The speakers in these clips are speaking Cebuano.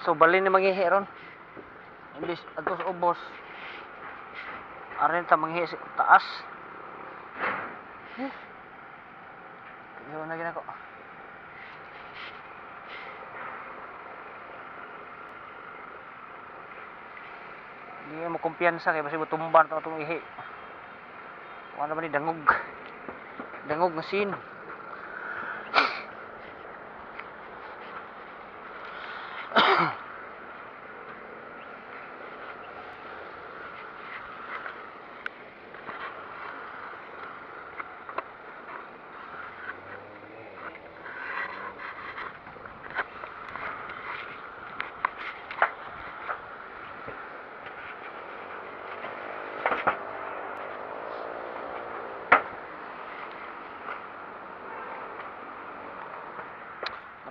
So balin ni manghihi ron. Imbis adto sa ubos. Arin ta manghihi sa taas. Eh. Kaya na ginako. Hindi mo kumpiyansa kay basi tumban to atong ihi. Wala man ni dangog. Dangog nga sin.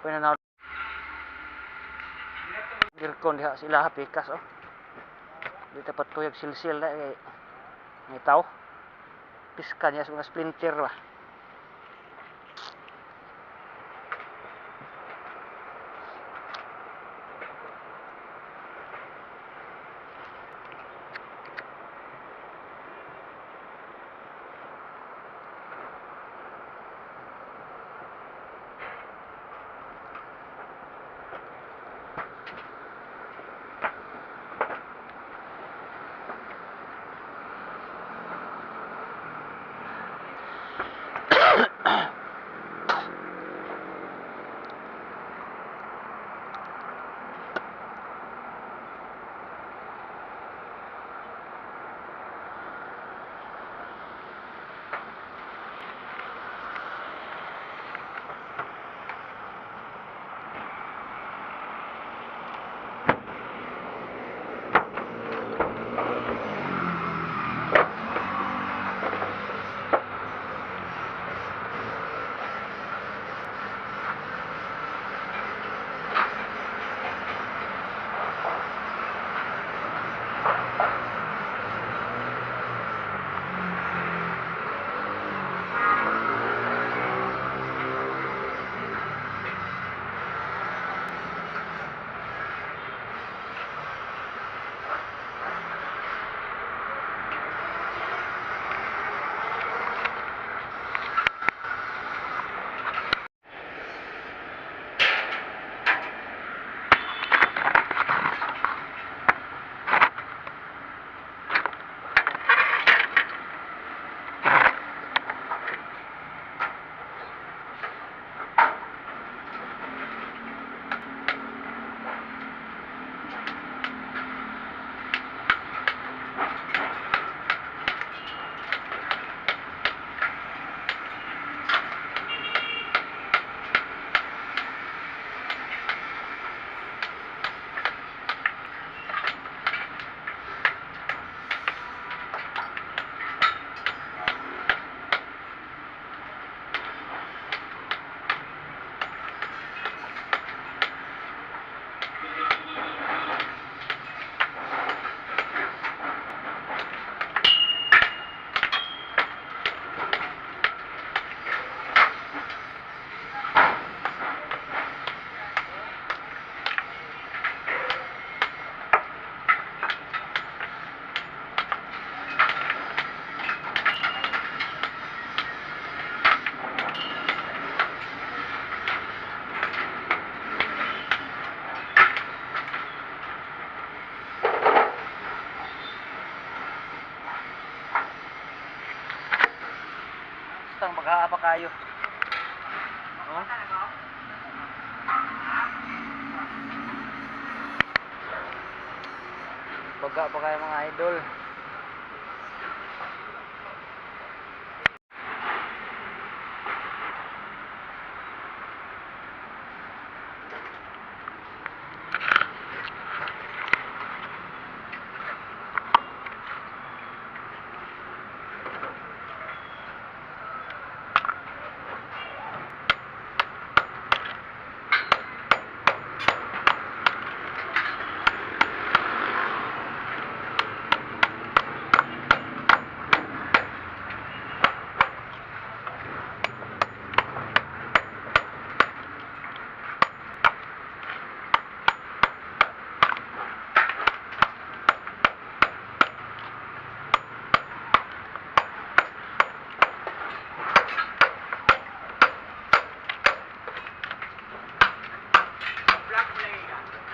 Apay na aircon diha sila pikas oh. Di dapat tuyag silsil na kay ngitaw. Piska niya sa mga splinter ba. Bastang maghaa pa kayo. Oh? Baga pa kayo, mga idol.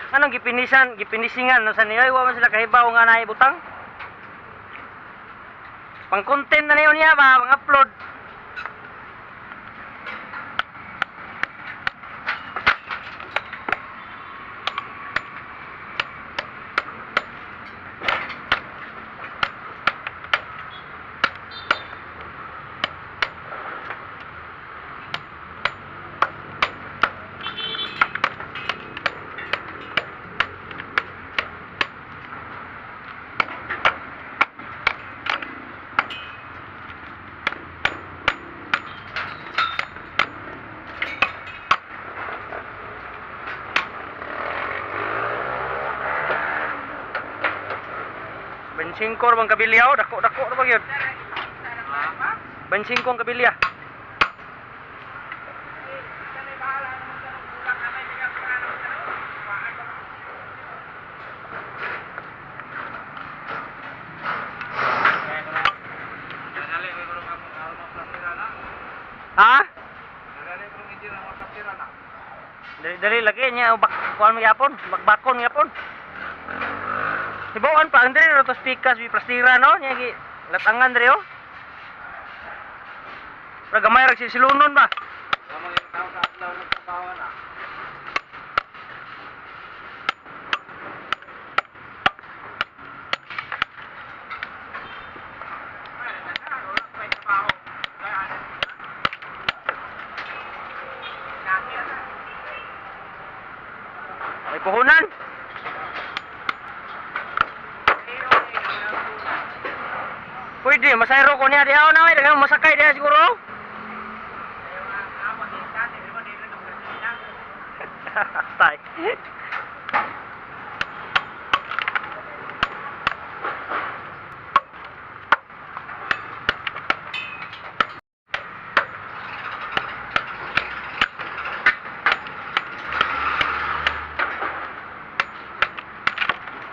Anong gipinisan, gipinisingan no sa niyo, wa man sila kahibaw nga naay butang. Pang content na niyo niya ba, pang upload. Bensingkor bang kabilya oh, dako dako ra ba gyud. Bensingko ang kabilya. Ha? Dali dali lagi niya bak kuan mo yapon, bakbakon yapon. Hibawan pa ang diri ro to pikas bi plastira no nya gi latangan diri oh. Ra gamay ra silunon ba. May puhunan. Pwede, masayro ko niya. Diyaw na, may daghang masakay diya siguro. Tay.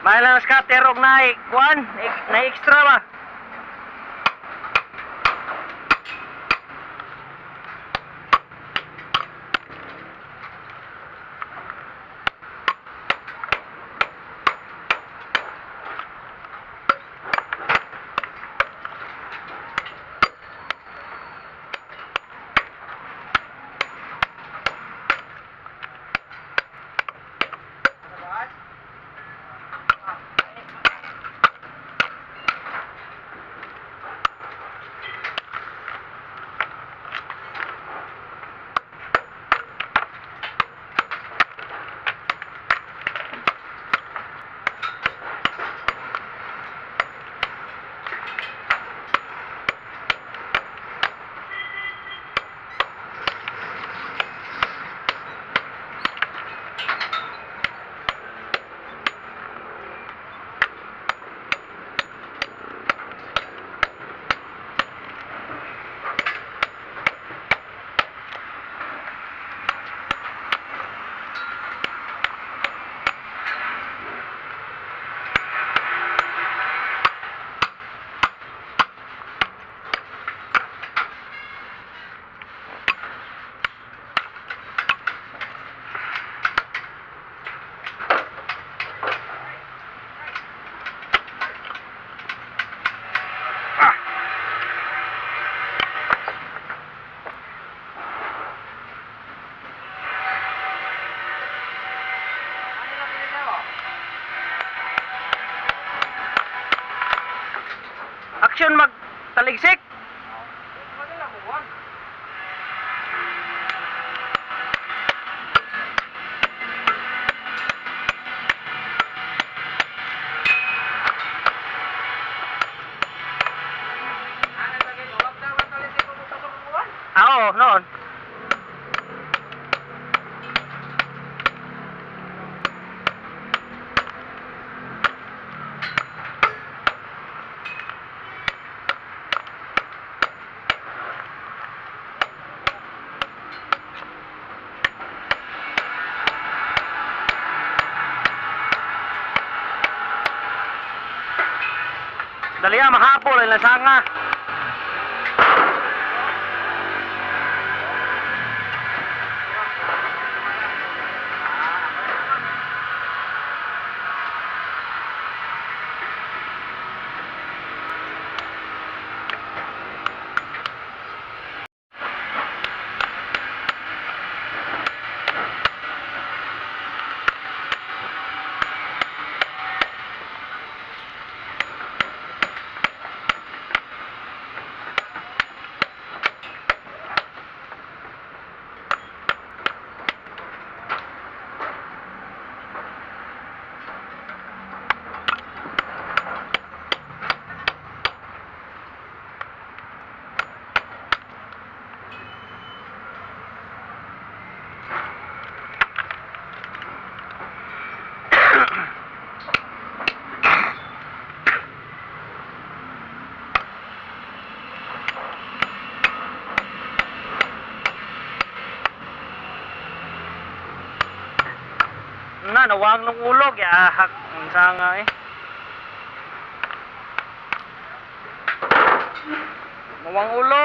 May lang scatter og naay kuan, na extra ba? Action mag taligsik. Ah, oo, noon. Dali ah, mahapol ay lasanga. Nawang ng ulo, giahak ang sanga eh. Nawang ulo.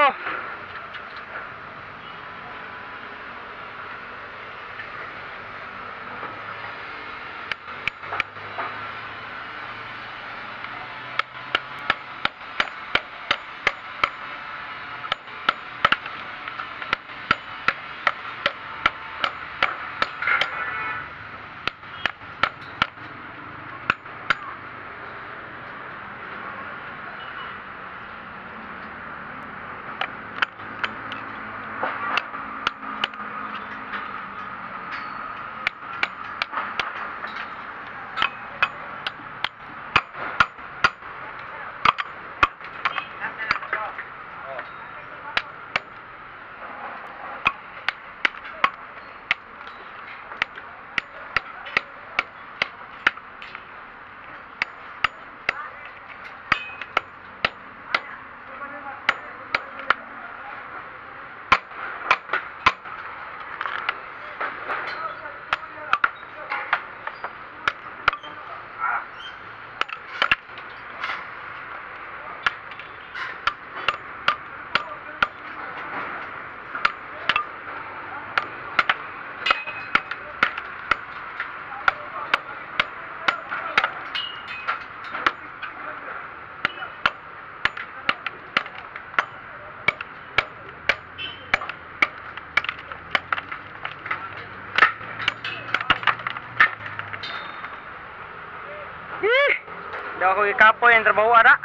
Daw ako ikapoy ang trabaho ara.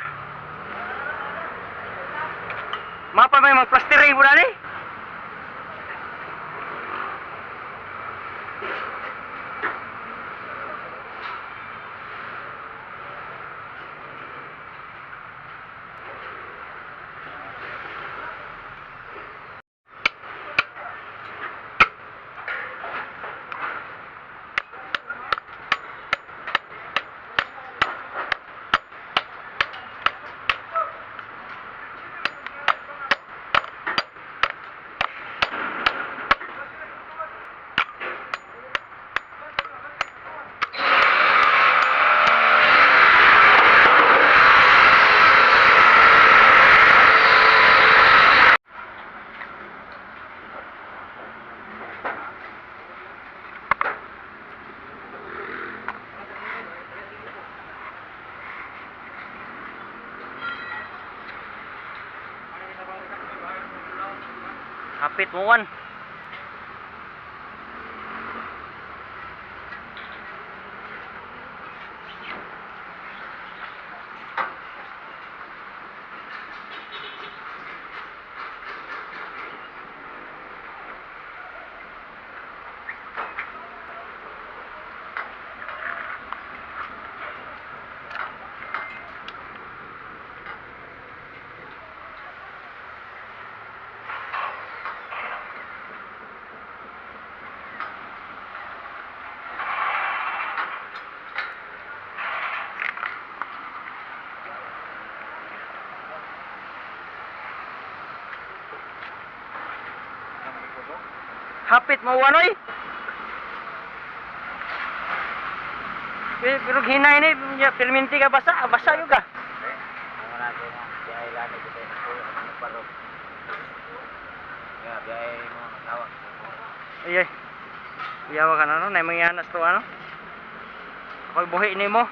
Mapa may magplastering po ni. Hapit mo wan. Hapit mo wan oy. Pero hinay ni perminti ka basa, basa gyud ka. Ay ay. Iyawa ka na no, nay mangyanas to ano. Ako'y buhi nimo.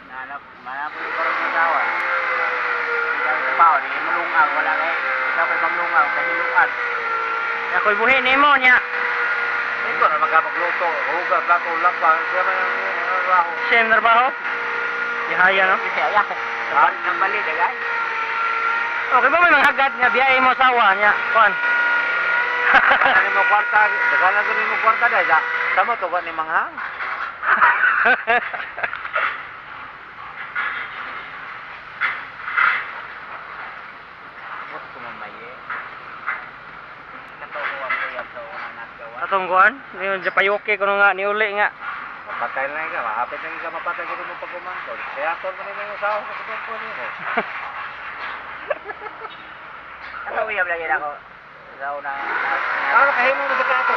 Nanap, manap ko yung parang asawa. Ikaw sa pao, di malungag, wala kay ikaw kay maglungag, kahiluan. Ako'y buhi nimo nya. Ito na magkapagluto, hugas, plato, laba, siya man ang trabaho. Same trabaho. Ihaya no. Kaya, nang balik, eh, Okay ba may mga hagad nga biyahe mo sawa nya? Kuan. Daghan mo kwarta, daghan na mo kwarta dahil sa sama to ba ni manghang? Bot ko mamaye. Kato ko ang kuyab sa unang nagawa. Atong kuan, ni sa payuki kuno nga niuli nga. Mapatay lang ka, mahapit lang ka mapatay ko mo pagkumangkon. Kaya ton mo nimo yung asawa sa pagkumangkon nimo. Kato uyab lagi ako sa unang Ano kahimo mo sa kato?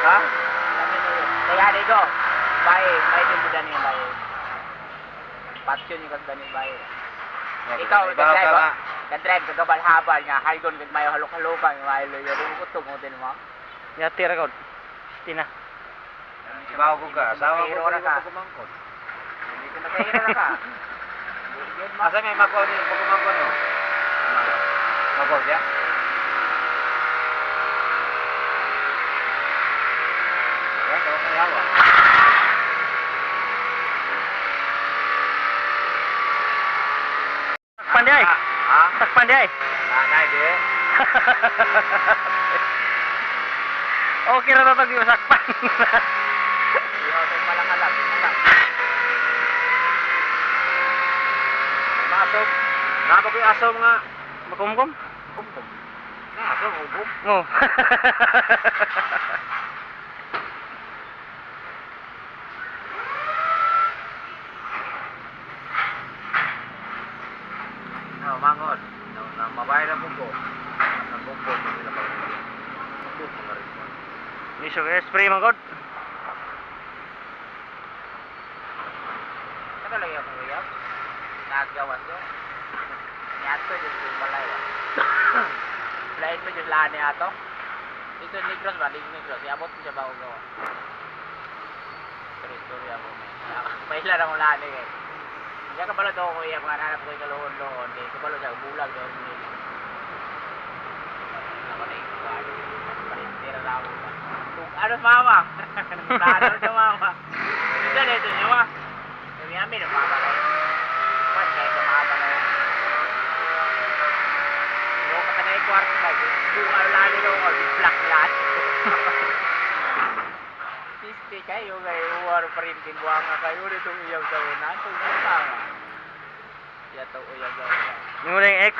Ha? Kaya di ko. Bae, bae din mo dani bae. Pasyon yung kag dani bae. Ikaw, Ibaw ka ka-drive nga. ka-drive ka gabal-habal nga haygon kag mayo halok-halokan nga mayo loyo di mo kutog mo din mo. Yati ra god. Tina. Ibaw ko ka. Asawa ko Masahiro ra ka. pagkumangkon. Hindi ko masahiro ra ka. Di yun mo. Asa may makuha niyo pagkumangkon niyo? Makuha siya? Ya, kau kaya hawa. Takpan di ay. Ha? Takpan di ay. Nanay di. Okay ra to tag sakpan. Yo, kay malakalag, malak. Maasog. Napa ko yung asom nga. Makumkum? Kumkum. Na asom ubog. No. No, mangod. No, na mabay na bungko. Ang bungko mo nila pa. Bungko na rin. Ni sugar spray man god. Kato lagi ako uyab. Nagawas do. Niato jud ko balay ba. Lain mo jud laan ni ato. Dito Negros ba, dito Negros. Iabot mo siya bago gawa. Pero istorya ako may. Maila na kong laan eh. Hindi ka balo daw ko iya mga nanap ko yung kaluhon-luhon. Di ka balo siya bulag daw nila. Ako na yung kuwan. Palintira na ako ba. Ano mama? Ano sa mama? Ito na ito niyo ma. Kami amin ang mama na yun. Man, kaya sa mama na yun. Yung katangay kwarto ba? Buka lalo daw ako. Black lahat. Piste kayo kayo. War pa rin buwanga kayo. Ditong iyaw sa una. Itong mama. Iya to uyaw sa una. Yung wala yung ex.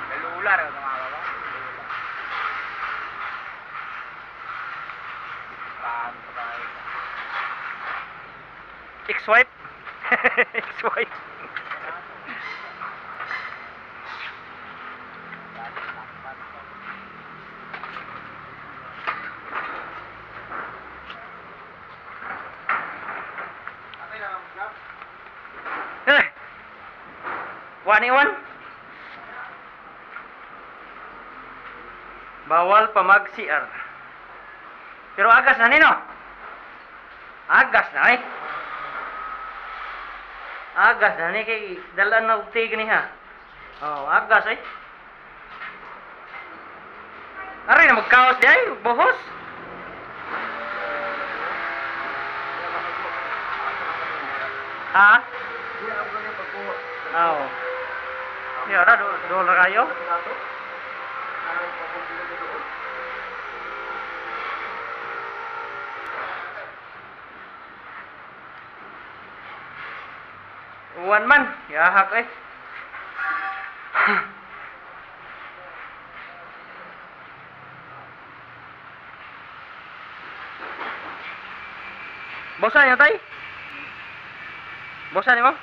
Nalular ka sa mama ba? Nalular. Paano pa kayo? Ex-wife. Ex-wife. Eh. One one. Bawal pa mag CR. Pero agas na nino. Agas na eh. Agas na ni kay dalan na og tig ni ha. Oh, agas eh. Aray na magkaos di ay, buhos. Ha? Oo. Di ora do do ra kayo. Uwan man, yahak eh. Bosa niyo tay? Bosa niyo mo?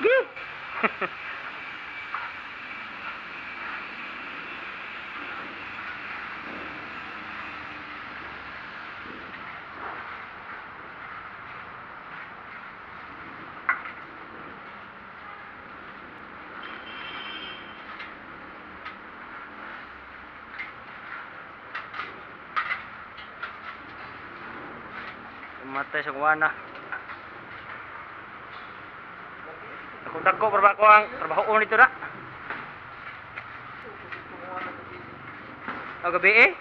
Gi. Matay sa kuwana. Dako-dako trabaho ang trabaho nito na. O gabi eh.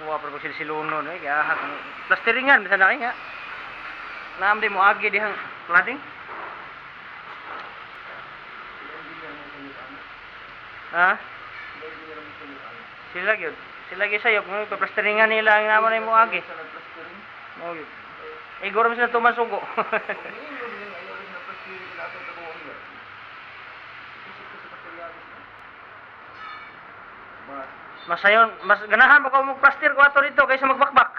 Wa pero silsilonon eh kaya plasteringan bisan na nga. Naam di mo agi dihang cladding. Ha? Sila gyud. Sila gyud sayop ng plasteringan nila ang naman mo agi. Mao gyud. Eh guro sila tumasugo. Mas sayon, mas ganahan pa ko mo plaster ko ato dito kaysa magbakbak.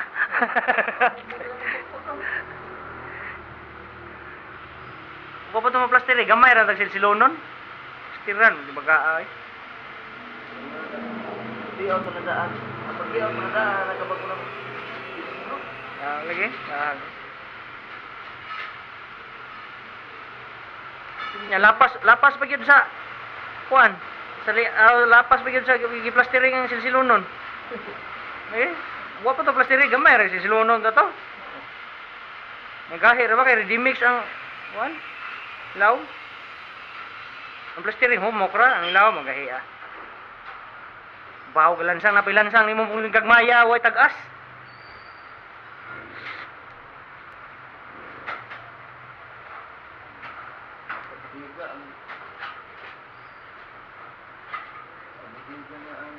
Ko pa to mo plaster eh, gamay ra tag silsilonon. Plasteran, di ba ka ay? Di ako nadaan. Pag di ako nadaan, nagkabago ng Ah, lagi. Ah. Ya, lapas lapas pa gyud sa kuan. Sa lapas pa gyud sa giplastering ang silsilonon. Eh, wa pa to plastering gamay ra silsilonon ta to. Nagahi ra ba kay ready mix ang kuan? Law. Ang plastering humok ra, ang ilaw magahi ah. Baw lansang na pilansang nimo pong gagmaya way tag-as. Pagbiga ang pagbiga niya ang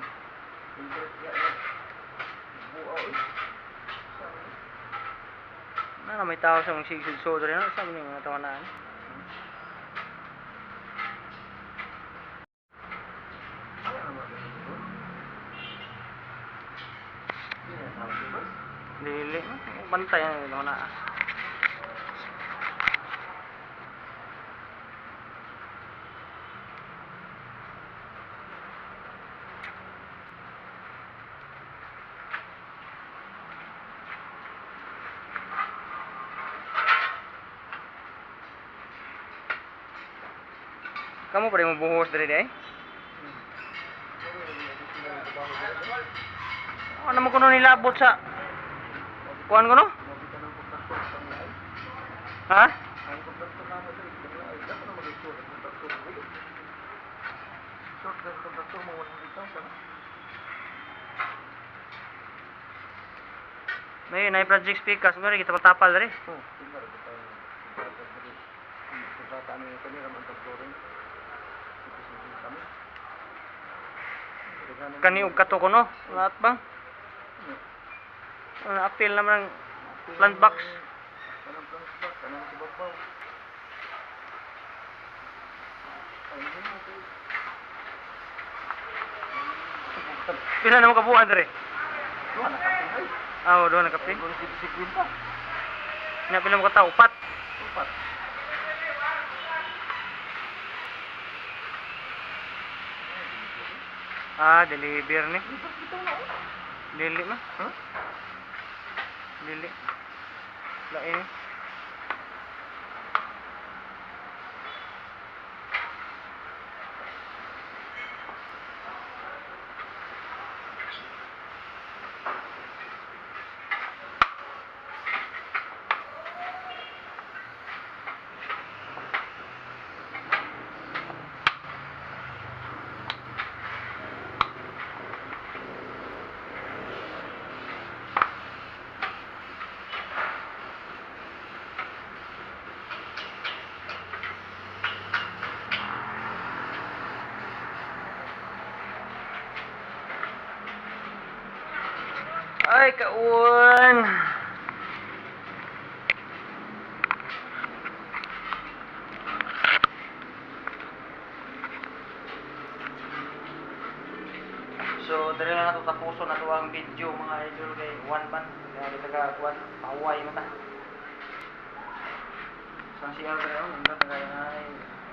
interest niya ang buaw eh. Na may tao sa mga sigsigso diri no, sa mga tawanaan. Ano naman yun? Hindi na tawag di ba? Dili, bantay ang tawanaan. Kamu pa rin mo buhos diri day? Ano mo kuno nilabot sa kuan ko no? Ha? Ang kontraktor naman diri, ay dapat na mag-short ang kontraktor. Short ang kontraktor mo 100,000. May nay project speakers mo kita patapal diri. Oh, tinggal ba tayo kontrata diri. Kontrata ano yung kanila man tagdoring. Kami. Kani og kato kuno, lahat bang? Ano appeal naman ang plant box. Kanang plant box, kanang si Babaw. Ay, hindi mo ito. Pila na mo kabuuan diri? Duha na kapin ay. Ah, oh, duha na kapin. Ay, kung si Quinta. Nya pila mo ka upat. Upat. Ah, deliver ni. Lipat bitaw na oh. Dili ma. Ha? Dili. Lain. Ay, kaun. So, diri na nato tapuson na to ang video mga idol kay one month. Kaya dito ka kuan, pahuway mo ta. So, ang CR diri oh, nindot kay ay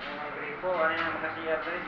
ay gripo, ani na maka CR diri.